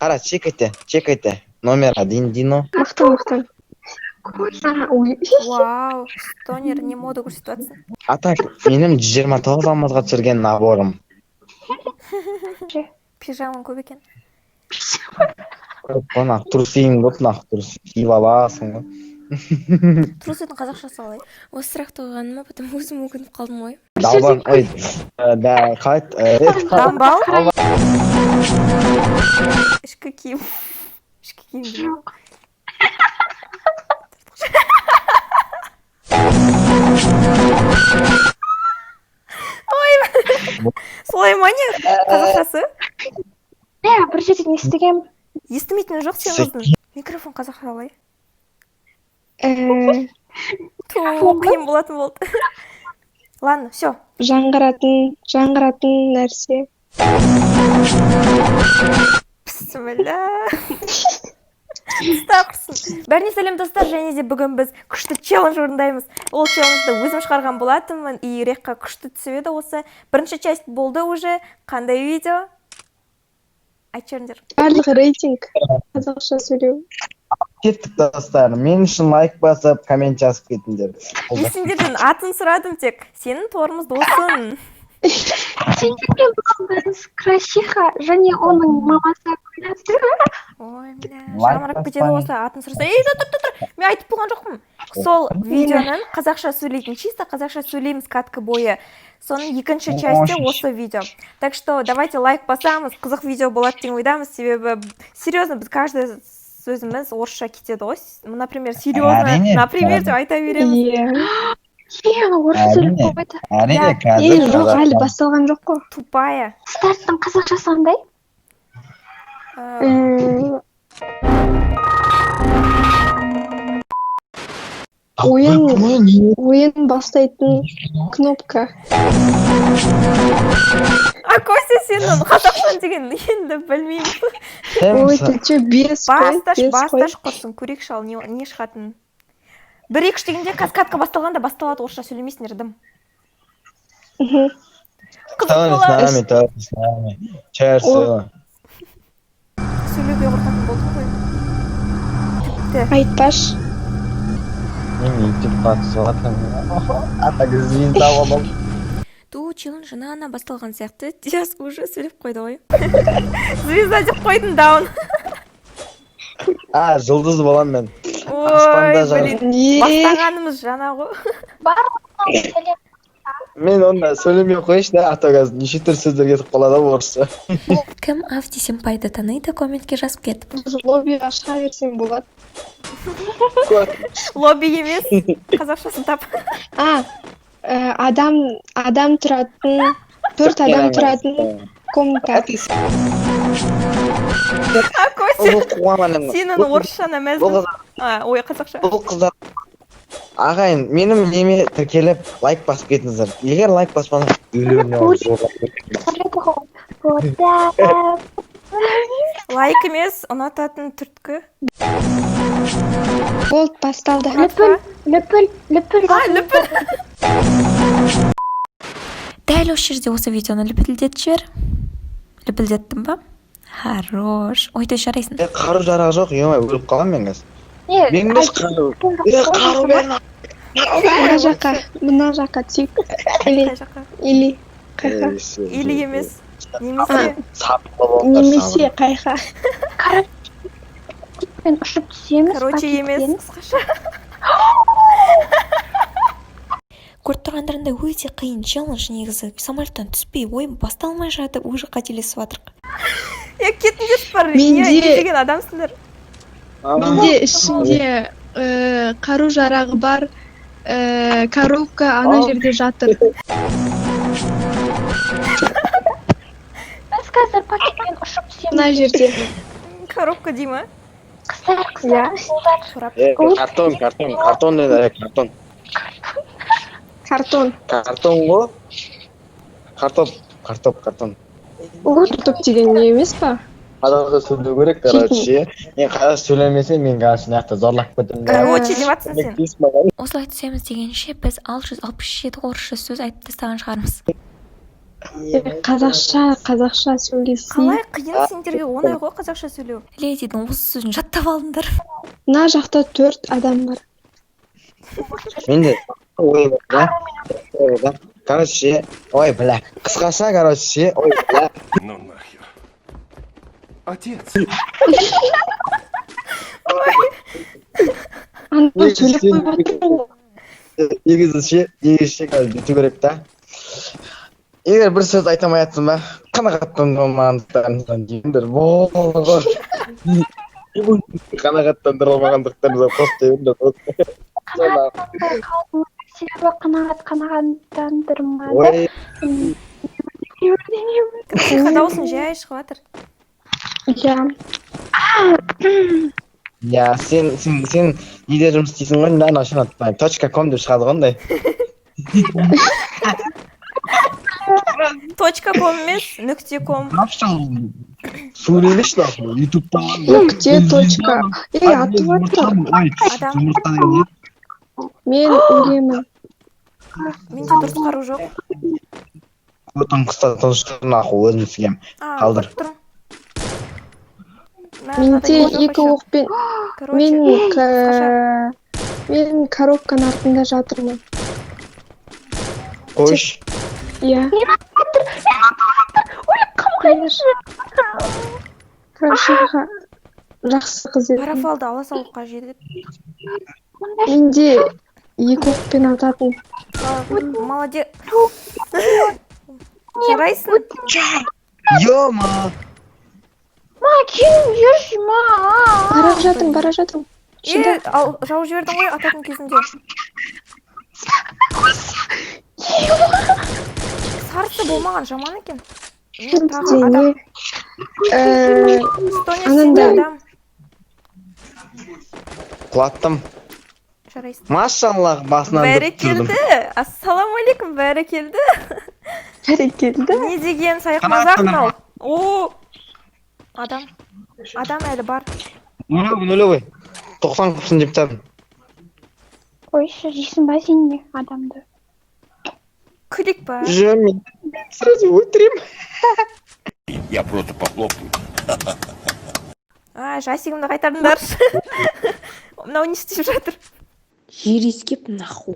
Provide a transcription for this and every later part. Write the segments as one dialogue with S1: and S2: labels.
S1: Қара, чекайте, чекайте. Номер один, Дино.
S2: Мақтан, мақтан. Ой.
S3: Вау, стонер не мода көрсетіп жатсың.
S1: А так, менің 129 алмазға түсірген наборым.
S3: Пижамаң көп екен.
S1: Көп қой, нақ трусиң көп, нақ трусы киіп аласың ғой.
S3: Трусидің қазақшасы қалай?
S4: Осы сұрақты қойғаныма потом өзім өкініп қалдым ғой.
S1: Далбан, ой, да, қалай еді?
S3: Дамбал? Ішкі киім. Ішкі киім деймін. Ой, солай ма, не қазақшасы?
S2: Иә, бір жерден естігем.
S3: Естімейтіні жоқ сен қыздың. Микрофон қазақша қалай? Ту, қиын болатын болды. Ладно, все.
S2: Жаңғыратын нәрсе.
S3: Бісміллә. Ұстап. Бәріне сәлем, достар, және де бүгін біз күшті челлендж орындаймыз. Ол челленджді өзім шығарған болатынмын, и рекқа күшті түсіп еді осы. Бірінші часть болды уже. Қандай видео? Айтып жіберіңдер.
S2: Барлығы рейтинг. Қазақша сөйлеу.
S1: Кеттік, достар. Мен үшін лайк басып, коммент жазып кетіңдер.
S3: Мен сендерден атын сұрадым тек. Сенің тормоз досың.
S5: Сендермен бүгін біз Красиха және оның мамасы Гүлназ.
S3: Ой, бля,
S1: Лайк
S3: жамырап кетеді
S1: баспай.
S3: Осы атын сұраса. Ей, тұр, тұр, тұр. Мен айтып болған жоқпын. Сол видеоның қазақша сөйлейтін, чисто қазақша сөйлейміз катка бойы. Соның екінші части осы видео. Так что давайте лайк басамыз, қызық видео болады деген ойдамыз, себебі серьезно біз каждый сөзіміз орысша кетеді ғой. Например, серьезно,
S1: Әрине,
S3: например деп айта береміз.
S2: Иә.
S5: Е, ана орысша сөйлеп
S1: Әрине.
S5: қойды.
S1: Әрине,
S3: Иә.
S1: қазір
S2: Ей, жоқ, әлі
S1: қазақстан-
S2: басталған жоқ қой.
S3: Тупая.
S5: Старттың қазақшасы қандай?
S2: Ойын бастайтын кнопка.
S3: А Костя, сенің қазақшаң деген енді білмеймін.
S2: Ой, ты че, бес қой,
S3: Басташ,
S2: бес қой.
S3: Басташ құрсын, көрейікші ал не шығатынын. Бір, екі, үш дегенде қазір катка басталғанда басталады, орысша сөйлемейсіңдер дым. Қызық
S1: Тony с
S3: болады.
S1: нами, Тони с нами. Cheers.
S3: Сөйлеуге қорқатын болдым ғой. Тіпті.
S2: Айтпаш.
S1: Мен ютубқа түсіп жатырмын. А так звезда боламын.
S4: Ту, челлендж жаңа ғана басталған сияқты. Диас уже сөйлеп қойды ғой.
S3: Звезда деп қойдың, даун.
S1: А, жұлдыз боламын мен.
S3: Ой,
S1: Аспанда
S3: блин.
S2: Не?
S3: Бастағанымыз жаңа ғой.
S5: Сәлем.
S1: Мен онда сөйлемей ақ қояйыншы да, а то қазір неше түрлі сөздер кетіп қалады ғой орысша.
S4: Кім Авти сенпайды таниды, комментке жазып кет.
S2: Лоббиға шыға берсең болады.
S3: Лобби емес. Қазақшасын тап.
S2: А, адам тұратын, төрт адам тұратын комната.
S3: А Костя,
S1: Бұл қуамын.
S3: сенің орысшаңа мәз.
S1: Бұл қыздар,
S3: А, ой, қазақша.
S1: бұл қыздар. Ағайын, менің неме тіркеліп лайк басып кетіңіздер. Егер лайк баспасаңыз, үйлеріне
S5: Жарайды ғой. Вот.
S3: Лайк емес, ұнататын түрткі.
S2: Болды, басталды.
S5: Лүпіл, лүпіл, лүпіл.
S3: А, лүпіл.
S4: Дәл осы жерде осы видеоны лүпілдетіп жібер. Лүпілдеттім ба? Хорош. Ой, ты жарайсың.
S1: Қару жарағы жоқ, ё өліп қаламын мен қазір.
S5: Не,
S1: Мен емес қару. Е, қару бер.
S2: Мына жаққа, мына жаққа түйік. Или,
S3: Қай жаққа?
S2: или, қайқа.
S3: Или емес. Немесе.
S1: Сабырлы болыңдар,
S2: Немесе қайқа.
S5: Короче, мен ұшып түсеміз.
S3: Короче емес,
S5: пакетпен.
S3: қысқаша.
S4: Көріп тұрғандарыңдай, өте қиын челлендж негізі. Самолеттан түспей, ойын басталмай жатып уже қателесіп жатырық.
S3: Е, кетіңдерші бар. Не, не деген адамсыңдар?
S1: сабырлы.
S2: Менде ішінде қару жарағы бар коробка ана жерде жатыр.
S5: Біз қазір пакетпен ұшып түсеміз.
S2: Мына жерде.
S3: Коробка дей ма?
S5: Қыздар, қыздар, ұлдар.
S3: Қорап.
S1: Е, картон, картон, картон деді, е, картон.
S2: Картон.
S1: Картон ғой. Картоп, картоп, картон.
S2: Картоп деген не емес па?
S1: Қазақша сөйлеу керек, короче. Мен қазақша сөйлемесем, мен короче мына жақта зорлап кетемін.
S3: Короче деп жатсың сен.
S1: Көмектес маған.
S4: Осылай түсеміз дегенше біз 667 орысша сөз айтып тастаған шығармыз.
S2: Қазақша, қазақша сөйлесейік.
S3: Қалай қиын сендерге? Оңай ғой қазақша сөйлеу.
S4: Ледидің осы сөзін жаттап алыңдар.
S2: Мына жақта төрт адам бар.
S1: Менде ой бар да. Ой бар. Короче, ой, бля. Қысқаша, короче, ой, бля.
S6: Ну нахер. Отец.
S2: Анау сөйлеп қойып отыр ғой.
S1: Негізі ше, негізі ше, қазір бүйту керек та. Егер бір сөз айта алмай жатсың ба, қанағаттандырылмағандықтарыңыздан деймін болды ғой. Қанағаттандырылмағандықтарыңыздан қос деймін.
S5: Себебі қанағаттандырмады.
S1: Ой,
S3: Тихо, дауысың жай шығып жатыр.
S2: Иә.
S1: Иә, сен неде жұмыс істейсің ғой, анау ше, точка ком деп шығады ғой ондай.
S3: Точка ком емес, нүкте ком.
S1: Сөйлемеші нахуй, ютубта.
S2: Нүкте, точка. Ей, атып жатыр.
S1: Ой,
S3: Адам.
S1: жұмыртқа деген не?
S2: Мен өлемін.
S3: Менде дұрыс қару жоқ.
S1: Отан қыста тыныш тұр нахуй, өзім сігем.
S3: А,
S1: Қалдыр.
S3: көріп тұрмын. Мә,
S2: Менде
S3: мынадай жоқ
S2: екі
S3: еще.
S2: оқпен.
S3: Короче,
S2: Мен
S3: қысқаша.
S2: Мен коробканың артында жатырмын.
S1: Қойш.
S2: Иә.
S5: Өліп қалмайыншы.
S2: Короче, жақсы қыз еді.
S3: Парафалды ала салу қажет еді.
S2: Менде екі оқпен ататын.
S3: А, молодец. Жарайсың.
S1: Ема.
S5: Ма, келіп жүрші, ма.
S2: Бара жатырмын, бара жатырмын.
S3: Е,
S2: Шыда.
S3: ал жауып жібердің ғой ататын кезінде. Сарысы болмаған жаман екен. Мен тағы
S2: Менде
S3: адам.
S2: не?
S3: Стонер, сенде
S2: Анандай.
S3: адам.
S1: Құлаттым.
S3: Жарайсың.
S1: Машаллах, басынан бір түсірдім.
S3: Бәрекелді. Ассалаумағалейкум, бәрекелді.
S2: Бәрекелді.
S3: Не деген саяқ мазақ мынау? О! Адам. Адам әлі бар.
S1: Нулевой, нулевой. 90 қыпсын деп тастадым.
S5: Қойшы, жейсің ба сен не адамды?
S3: Күлік па?
S1: Жүр, мен сразу өлтіремін.
S6: Я просто похлопаю.
S3: А, жасигімді қайтарыңдаршы. Мынау не істеп жатыр?
S4: Жер иіскеп нахуй.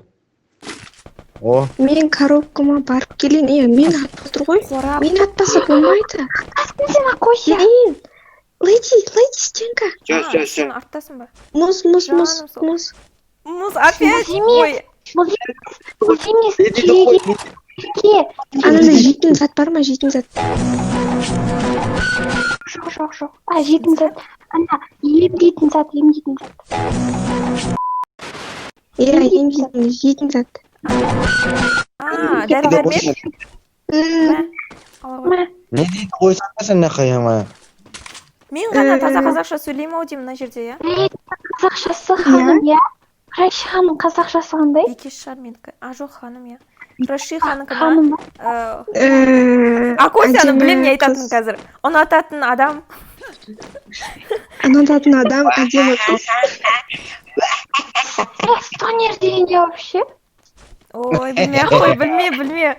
S1: О,
S2: Мен коробкама барып келейін. Е, мен атып отыр ғой.
S3: Қорап.
S2: Мен атпаса болмайды.
S5: Сен Акося.
S2: Мен. Леди, леди, стенка.
S1: Щас,
S3: А,
S1: щас,
S3: сен
S1: щас.
S3: арттасың ба?
S2: Мұз, мұз, мұз,
S3: Жаным сол.
S2: мұз.
S3: Мұз опять.
S5: Мұз емес.
S3: Ой,
S5: Мұз емес, мұз емес.
S1: Леди қой.
S5: Кереге.
S2: Анандай жейтін зат бар ма? Жейтін зат.
S5: Жоқ, жоқ, жоқ. А, жейтін зат. Ана, емдейтін зат, емдейтін зат.
S2: Иә, емдейтін, жейтін зат.
S3: а, дәрі-дәрмек.
S2: М,
S3: Ала ғой.
S5: Мә,
S1: Не дейді қойсаң сен нахуй, ема.
S3: Мен ғана таза қазақша сөйлеймін ау деймін мына жерде, иә?
S5: Леди қазақшасы ханым, иә? Райша ханым қазақшасы қандай?
S3: Бикеш шығар менікі. А, жоқ, ханым, иә. Раши ханыкі ма?
S5: Ханым ба?
S3: Акосяны
S2: Әдемі
S3: білемін не айтатынын
S2: қыз.
S3: Қазір. Ұнататын адам.
S2: Ұнататын адам, әдемі қыз.
S5: Э, стонер деген не вообще?
S3: Ой, білмей ақ қой, білме, білме.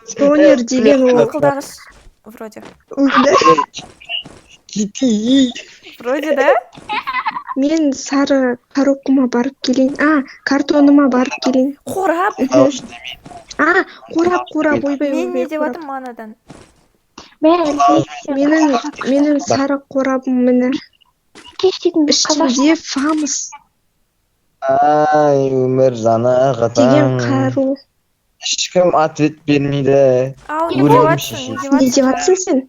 S2: Стонер деген ол.
S3: Ақылдағыш. Вроде.
S1: Кити.
S3: Вроде, да?
S2: Мен сары коробкама барып келейін. А, картоныма барып келейін.
S3: Қорап.
S2: А, қорап, қорап, ойбай,
S3: Мен не
S2: ойбай,
S3: деп
S2: қорап.
S3: жатырмын манадан?
S5: Мә, Леди,
S2: Менің сары қорабым міне.
S5: кеш дейтін біз қазақша.
S2: Ішінде фамус
S1: Ай, өмір жаны
S2: деген
S1: қатаң.
S2: қару.
S1: Ешкім ответ бермейді.
S3: Ау, не
S1: Өлемін
S3: деп жатсың?
S1: шеше.
S2: Не
S3: Не
S2: деп
S3: деп
S2: жатсың сен?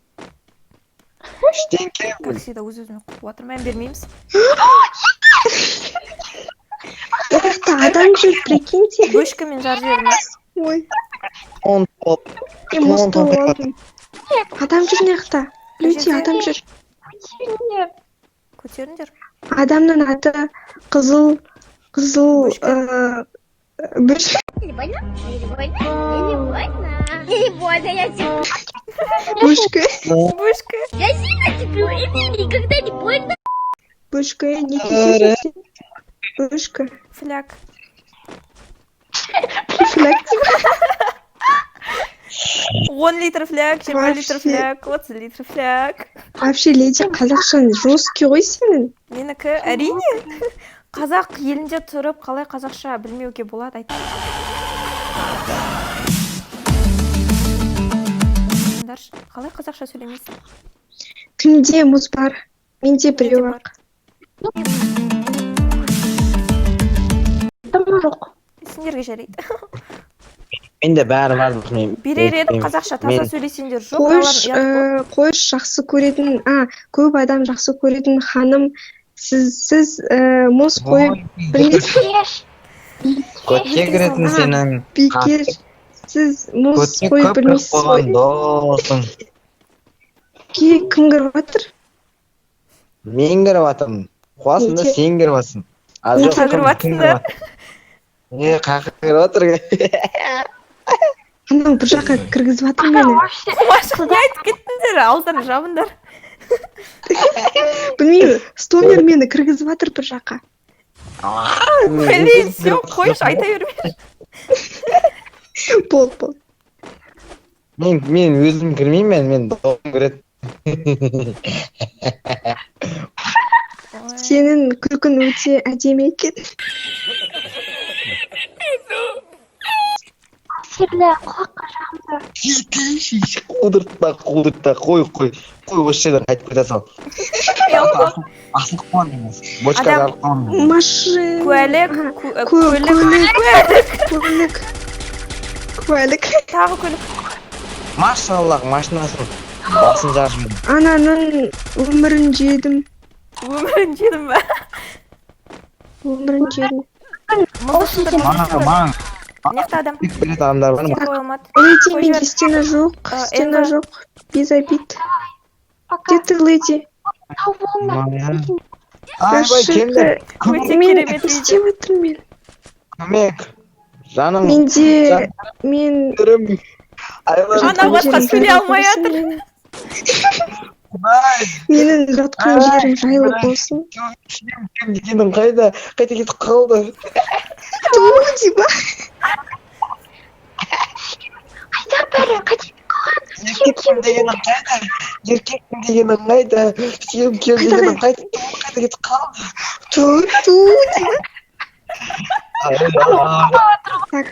S1: Ештеңке.
S3: Как всегда, өз өзіме қуып жатырмын. Мән бермейміз.
S2: Ол жақта адам жүр, прикиньте.
S3: Бөшкемен жарып жібердім.
S2: Ой,
S1: Он топ.
S2: мен мұз тауып алдым. Адам жүр мына жақта. Люди,
S3: жерде?
S2: адам жүр.
S5: Көтеріңдер.
S3: Көтеріңдер.
S2: Адамның аты қызыл, қызыл,
S3: Бөшке.
S2: Бөшке.
S7: Не больно? Не больно? Не больно? Не больно, я терплю.
S2: Бөшке.
S3: Бөшке.
S7: Я сильно терплю, и мне никогда не больно.
S2: Бөшке, не кесесің сен? Бөшке.
S3: Фляг.
S2: Фляг.
S3: 10 литр фляг, 20 литр
S2: Вообще.
S3: фляг, 30 литр фляг.
S2: Вообще, леди, қазақшаң жесткий ғой сенің.
S3: Менікі, әрине. Қазақ елінде тұрып, қалай қазақша білмеуге болады, айтыңдаршы. Қалай қазақша сөйлемейсің?
S2: Кімде мұз бар? Менде
S3: Менде
S2: біреу
S3: бар.
S2: ақ.
S5: Дым жоқ.
S3: Сендерге жарайды.
S1: Менде бәрі бар, мен
S3: Берер едім қазақша таза сөйлесеңдер. Жоқ,
S2: Қойш,
S3: мыналар ұят қой.
S2: Қойш, жақсы көретін, көп адам жақсы көретін ханым, сіз мұз қойып білмейсіз.
S5: Еш.
S1: Көтке кіретін сенің
S2: Бекер, сіз мұз
S1: көтке
S2: қойып
S1: көп кіріп
S2: білмейсіз ғой.
S1: қойған досың.
S2: Кім кіріп жатыр?
S1: Мен кіріп жатырмын, қуасың да.
S2: Неге?
S1: Сен кіріп жатырсың, а жоқ,
S3: Кіріп
S1: кім
S3: жатсың
S1: кім
S3: да.
S1: кіріп жатыр? Е, қаяққа кіріп жатыр?
S2: Анау бір жаққа кіргізіп жатыр мені.
S5: Вообще.
S3: Қуаныш, не айтып кеттіңдер? Ауыздарың жабыңдар.
S2: Білмеймін, стонер мені кіргізіп жатыр бір жаққа.
S3: Блин, все, қойшы, айта берме.
S2: Болды, болды.
S1: Мен өзім кірмеймін, мен досым кіреді.
S3: Ой.
S2: Сенің күлкің өте әдемі екен.
S5: Әсерлі, құлаққа жағымды.
S1: Қудыртпа, қудыртпа, қой, қой, қой, осы жерден қайтып кете сал. Асылып қалған емес, бочкаға
S3: Адам-
S1: алып қалған.
S2: Машина.
S3: Куәлік, көлік,
S2: Көлік.
S3: Куәлік.
S2: Көлік, куәлік.
S3: Тағы көлік.
S1: Машаллах, машинасын басын жарып жіберді.
S2: Ананың өмірін жедім.
S3: Өмірін жедім ба?
S2: Өмірін жедім.
S3: Мұзды сындыр, мұзды
S1: Маған,
S3: сындыр.
S1: маған
S3: Мына жақта адам.
S1: Бек беретін адамдар бар ма?
S3: Қоя алмады.
S2: Леди,
S3: Қой
S2: менде
S3: жібер.
S2: стена жоқ. Стена
S3: Энва.
S2: жоқ, без обид.
S5: Пока.
S2: Где ты, леди?
S5: Сау болыңдар.
S1: Айбай, келіңдер.
S3: Өте
S2: Мен
S3: керемет
S2: не
S3: видео.
S2: істеп жатырмын мен?
S1: Көмек, жаным.
S2: Менде мен
S1: Жаным. Айбай.
S3: Ана
S2: жатқан
S3: басқа
S2: жерім
S3: сөйлей
S2: жайлы
S3: алмай
S2: болсын
S3: жатыр.
S2: менің.
S1: Құдай.
S2: Менің жатқан жерім жайлы болсын.
S1: Кім дегенің қайда, қайда кетіп қалды?
S2: Ту дейма.
S5: Қайда бәрі? Қайда қалған?
S1: Еркекпін дегенің қайда, еркекпін дегенің қайда, сүйем кел дегенің қайда, қайда кетіп қалды?
S2: Ту, ту дейма. Так.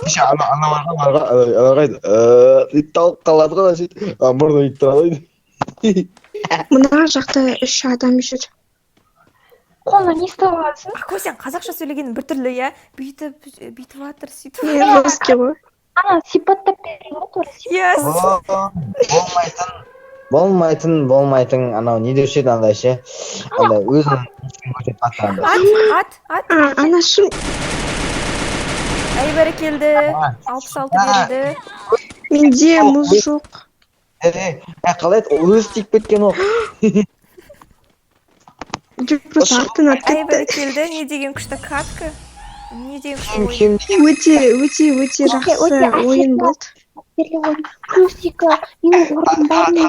S1: Ше, ана ана бар ғой, бар ғой, ана қайда, ит тауып қалады ғой, сөйтіп мұрны ит тұрады.
S2: Мына жақта үш адам жүр.
S5: Қолына не ұстап аласың?
S3: Ақкөз, сен қазақша сөйлегенің біртүрлі, иә, бүйтіп бүйтіп жатыр, сөйтіп.
S2: Не, жесткий ғой.
S5: Ана сипаттап берген ғой тура.
S3: Иә.
S1: Болмайтын, болмайтын, болмайтын, анау не деуші еді, андай ше, андай өзінің көрсетіп жатыр андай.
S3: Ат, ат, ат.
S2: Анашым.
S3: Ай, бәрекелді, 66 берілді.
S2: Менде мұз жоқ.
S1: Е, е, қалай еді, өзі тиіп кеткен ол.
S2: Жоқ, просто артын атып
S3: Ай,
S2: кетті.
S3: бәрекелді, не деген күшті катка, не деген күшті ойын.
S1: Кем?
S2: Өте, өте, өте
S5: Өте,
S2: жақсы
S5: өте әсерлі.
S2: ойын болды.
S5: Әсерлі ойын. Плюс екі. Менің орным бәріне.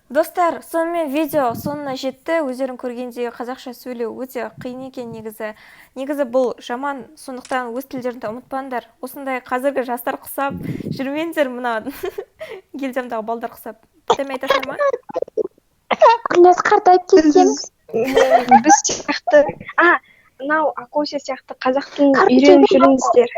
S3: Достар, сонымен видео соңына жетті. Өздерің көргендей, қазақша сөйлеу өте қиын екен негізі. Негізі бұл жаман, сондықтан өз тілдеріңді ұмытпаңдар. Осындай қазіргі жастар құсап жүрмеңдер, мына гильдиямдағы балдар құсап. Бірдеме айтасыңдар ма?
S5: Күнәс, қартайып кеткен.
S2: Біз сияқты, мынау Акося сияқты қазақ тілін үйреніп жүріңіздер.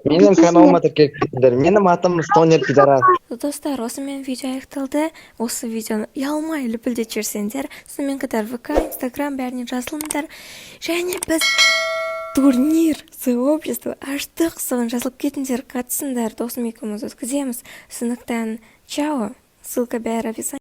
S1: Менің каналыма тіркеліп кетіңдер, менің атым Стонер Пидорас.
S4: Достар, осымен видео аяқталды. Осы видеоны ұялмай лүпілдетіп жіберсеңдер, сонымен қатар ВК, Инстаграм, бәріне жазылыңдар. Және біз турнир сообщество аштық, соған жазылып кетіңдер, қатысыңдар, досым екеуміз өткіземіз. Сондықтан чао, ссылка бәрі описание.